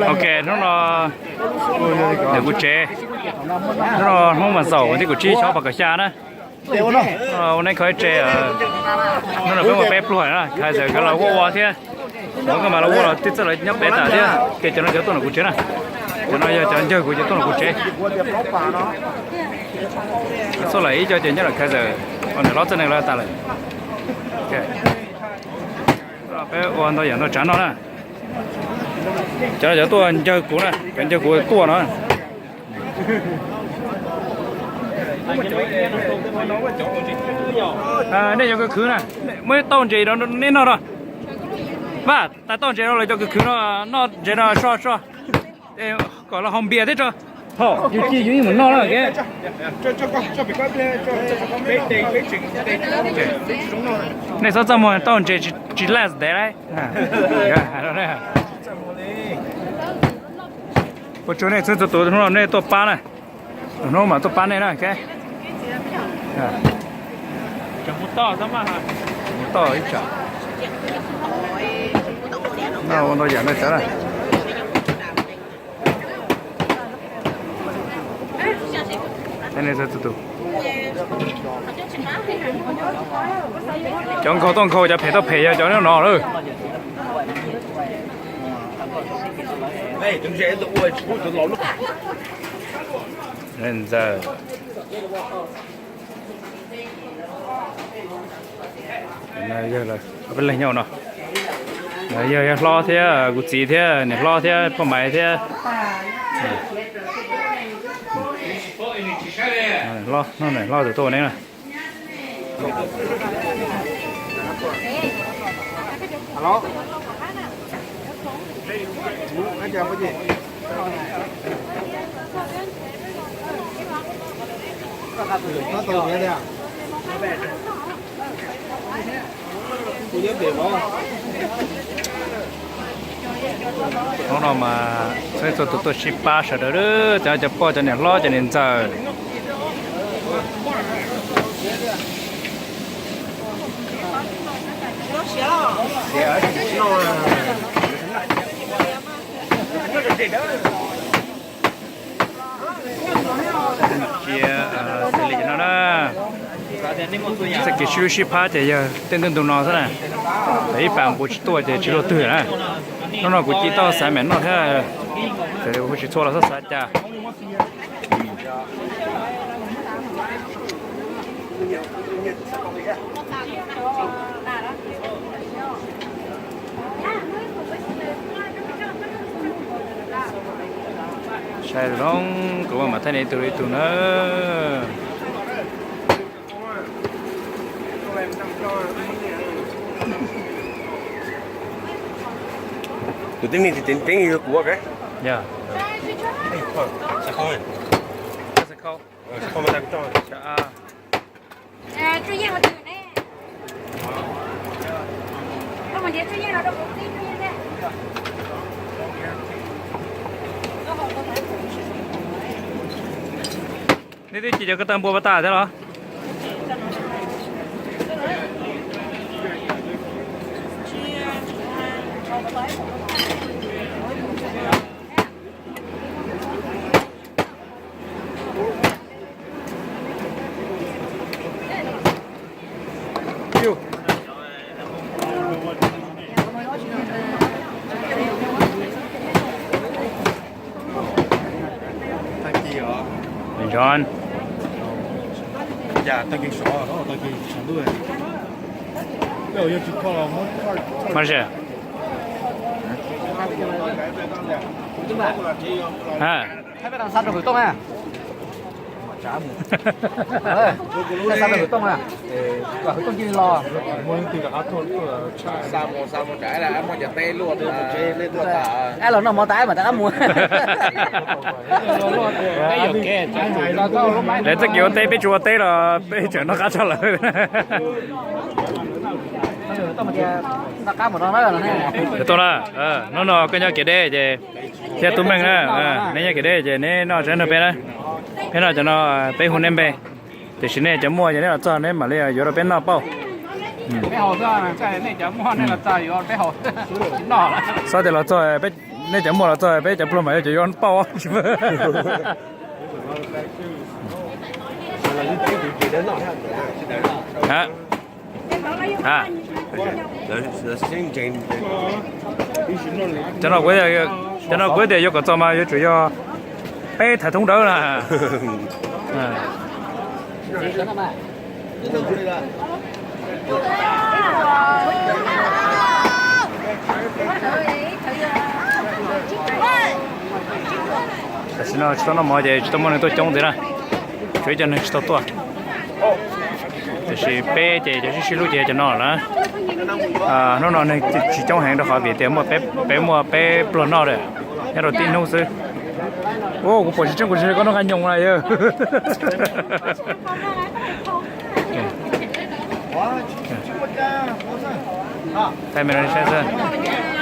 Ok, hnub no ntawm kuv tsev, hnub no hnub mas xaum ntawm kuv tsib xyoo pas kaum xya na. Ua neej kho ib tse, hnub no peb muaj peb pluag na, Khais Xawm nkawd los ua ua thiab, kuv nkawd mas los ua los twb txawj los nyob pem tas thiab. Ces cov no cov tuaj ntawm kuv tsev na, cov no yog cov ncawg kuv cov tuaj ntawm kuv tsev. Txoj lawm ib co ces nyob lawm Khais Xawm, ntawm hlob txoj neeg lawv tas lawm. Peb ua ntau yam ntau tsav noj na. Cov no cov tuaj ncawg kuv na, cov ncawg kuv tuaj no. Nej cov khwv khwv na, muab tauj ntses rau nej noj no. Vaj, tas tauj ntses rau lawv cov khwv khwv no, noj ntses no so so, kom los haus npias thiab tso. Ho, yus ci yus yeej mus noj na. Nej txhob txaj muag, tauj ntses tsis laj ntev lauj. Ua tsaug nej txhua tus hnub no nej tuaj pab na. Hnub mam tuaj pab nej na. Mus toj ib tsam. Ua ntau yam nej tsav na. Cov nkhaus toj nkhaus, cov phem toj phem yog cov no lawm. Ntxawm. Peb leeg nyob no, yog yawg hlob thiab kuv txiv thiab niam hlob thiab poj maiv thiab. Hlob, niam hlob tus tuaj ua neeb na. Hnub no mas txhua tus tuaj sib pab sawv daws, cov cov pog cov niam hlob cov niam ntxawm. Cia xws li no na, txoj kev sib hlub sib pab ces yog tej ntu ntu no xwb na. Thaum ib pas kuv tsis tuaj ces tsis luaj twg na. Hnub no kuv cia tau xav mam noj thiab, txawm kuv tsis txhua los txhob xav cas. Sai zoo, kuv mam thaij nej ib tug ib tug na. Tus tib neeg tseem ceev ceev yog kuv. Yog. Nej twb ci cov ko taw npua pas tas thiab los? Nco. Mas, ha, xa rau hwv tooj na. Xa rau hwv tooj na. Kom hwv tooj cia li los. Ab los noj mov tas mas rov qab mus. Lawv txoj kev ua teb peb tsis ua teb los peb tseem noj qab tshaj lawm. Tuaj na, hnub no koj nyob kev deb ces thiab tub meej na, neb nyob kev deb ces neb noj tsav nrog peb na. Peb noj cov no peb hu neb npe, tiam sis nej cov muaj ces neb los txog neb mam li yuav rau peb noj pauj. Peb haus xwb, nej cov muaj nej los txog yuav peb haus. Tsis noj lawm. Xob tias los txog, nej cov muaj los txog peb cov pluag mas yuav cov yuav pauj. Cov no kuv tias yuav kom txog mas yuav tsum yog peb thaiv thoob dawb na. Tam sim no tsis tau noj mov ces tsis tau muaj neeg tuaj coob ntxiv na. Tsuas ib co neeg tsis tau tuaj. Tiam sis peb ces cov sib sib hlub ces cov no na. Hnub no neeg tsis coob heev rau qhov vim tias muaj peb, peb muaj peb pluag noj lawm nyob rau tib hnub xwb. Ua kuv pom tsis tseeb kuv tsis koj noj nqaij nyoos na yog. Thaij me no saib xwb.